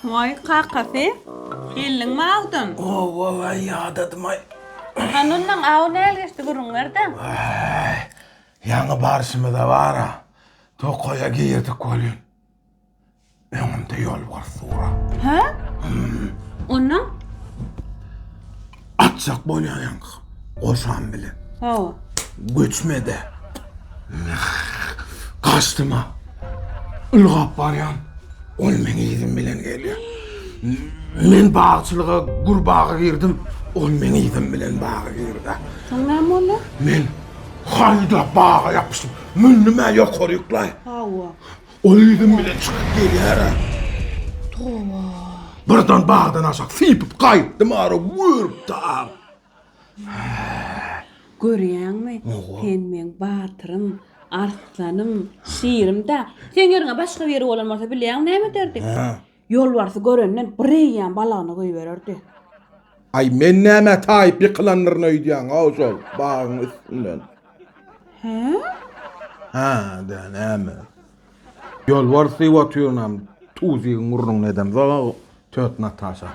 Waý, kakasy, geldiňmi awdan? Hawa, ýadadym-aý. Hany ondan aw näl geçdi gürrüň ber-de. Äý, ýaňy barşymyza bar-a, tokaýa girdik welin, öňümde ýolbars dur-a. Hä? Ondan? Atjak bolýan ýaňky goşam bilen. Hawa. Göçme-de. Gaçdym-a. Ylgap barýan. Ol meň yzym bilen gelýär. Men bagçylyga, gür baga girdim. Ol meň yzym bilen baga girdi. Soň näme boldy? Men haýdap baga ýapyşdym. Mündüm-ä ýokaryklaý. Hawa. Ol yzym bilen çykyp gelýär-ä. Toba. Birden bagdan aşak sypyp gaýtdym ara görüp dam. Görýäňmi, sen meň batyrym, arslanym, şirim-dä. Seň ýeriňe başga biri bolan bolsa bilýäňmi näme ederdi? Ýolbarsy görenden bir eýýäm balagyna goýbererdi. Aý, men nämä taýyp ýykylandyryn öýdýäň-ow şol bagyň üstünden. Hä? Hä-dä, näme? Ýolbars diýip otyrynam, tuzigiň gürrüňini edemzog-ow, töt Nataşa.